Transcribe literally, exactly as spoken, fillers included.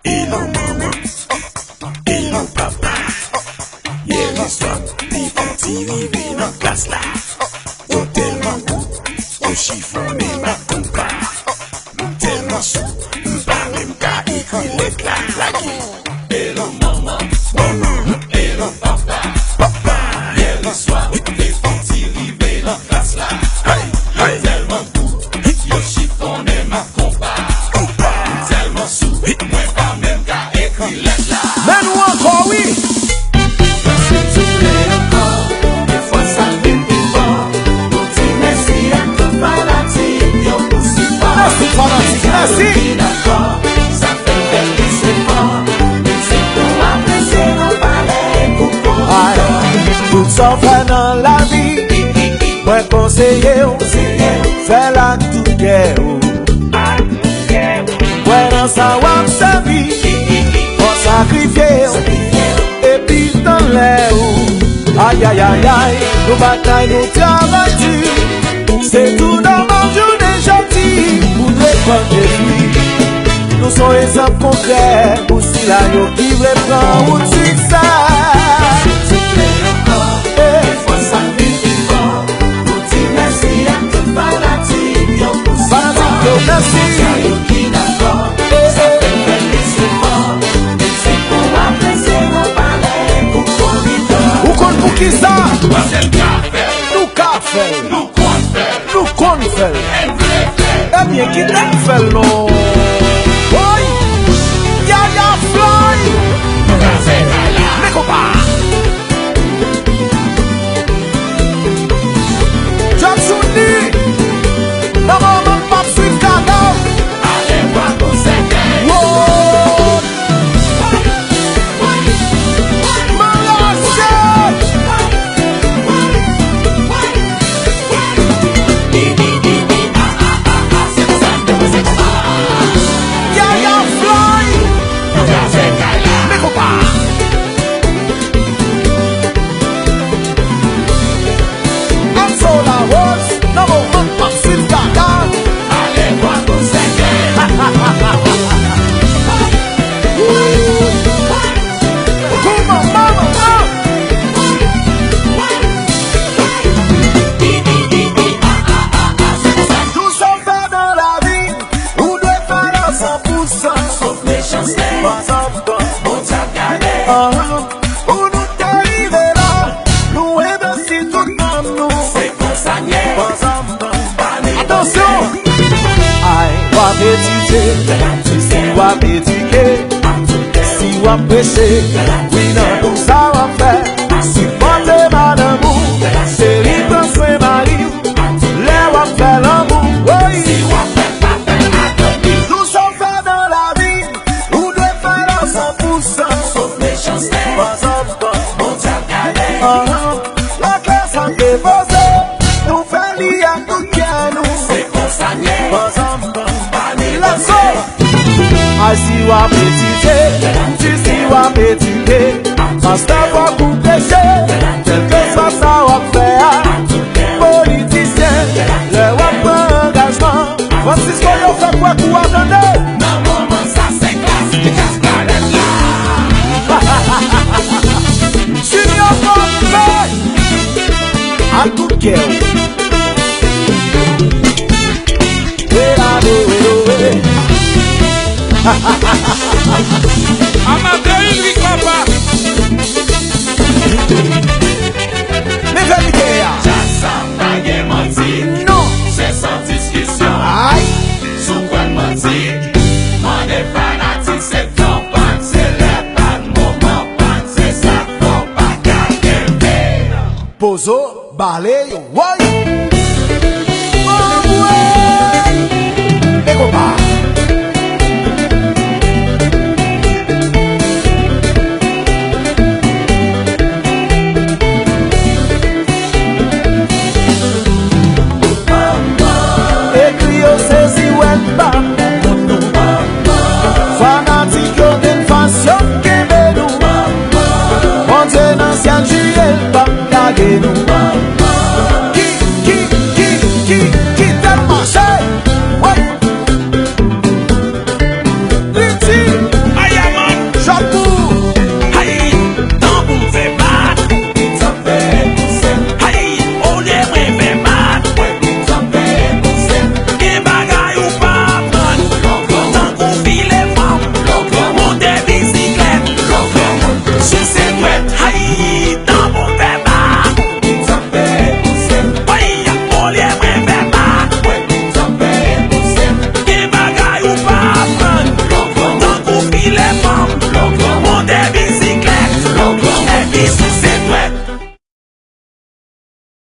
Elan manman, elan papa. Yè lè swa, li fè ti rive nan klas la. Yo tèlman gou, yo chifonnen m ak konpa. M tèlman sou, m pa menm ka ekri lèt la. Lage. Elan manman, manman, elan papa, papa. Yè lè swa, li fè ti rive nan klas la. Hey, hey. Yo tèlman gou, yo chifonnen m ak konpa. Konpa. M tèlman sou, mwen pa menm ka ekri lèt la. Men nou ankò, wi. Paske tou lè ankò, defwa sa vin pi fò. Nou di mèsi ak tout fanatik yo pou sipò. Mèsi fanatik, mèsi. Ki dakò, sa fè fè plis efò. Mizik nou apresye nan palè kou koridò. Tout sa w fè nan lavi, mwen konseye w, fè l ak tout kè w. Kwè nan sa w ap sèvi, fò w sakrifye w, epi tann lè w. Ayayayay, nou batay, nou travay di. Se tou nòmal jounen jodi pou dwe pran defi. Nou se yon egzanp konkrè pou sila yo ki vle pran wout siksè. Fanatik yo, mèsi. Ou konn poukisa? Nou ka fè l. Nou ka fè l. Nou konn fè l. Nou konn fè l. Ebyen, kite n fè l non. Woy! Yaya Fly! Men konpa! Jackson D! Nan moman m ap swiv kadav. Ale bwa pou sèkèy. Woy! Marache! Yaya Fly! Men konpa! Anso la Rose, nan moman m ap swiv kaka. Ale bwa pou sèkèy. Kouman, manman, manman. Tout sa w fè nan lavi, ou dwe fè l a san pou san. Sof mechanste. Bondye ap gade. Pou nou te rive la, nou envesti tout nanm nou. Se konsa n ye. Atansyon! Ay, w ap etidye, si w ap edike, si w ap preche, wi nan tout sa w ap fè, sipòte madanm ou, cheri pran swen mari w, lè w ap fè lanmou, woy. Si w ap fè pa fè atann. Tout sa w fè nan lavi, ou dwe fè l a san pou san. Sof mechanste. Panzan, Bondye ap gade. Ahan. Lakle sa n te poze, nou fè li ak tout kè nou. Se konsa n ye. Panzan, pa ni lòt. Ay, si w ap etidye, di si w ap etidye, pastè, pwòp ou preche, kèlkeswa sa w ap fè a, politisyen, lè w ap pran angajman, Francisco, yo fè kwè kou a tande. Nan moman sa, se klas, klas planèt la. Junior Pompey, ak tout kè w. Wela, wela, wela. Amatè Henry Papa. Men verite a. Djaz sa pa gen manti. Non. Se san diskisyon. Ay. Si w kwè n manti, mande fanatik se tan pa n, se lè pa n, moman pa n, se sa k fè w pa ka kenbe. Pozo, bale yo, woy! Anmwe! Men konpa!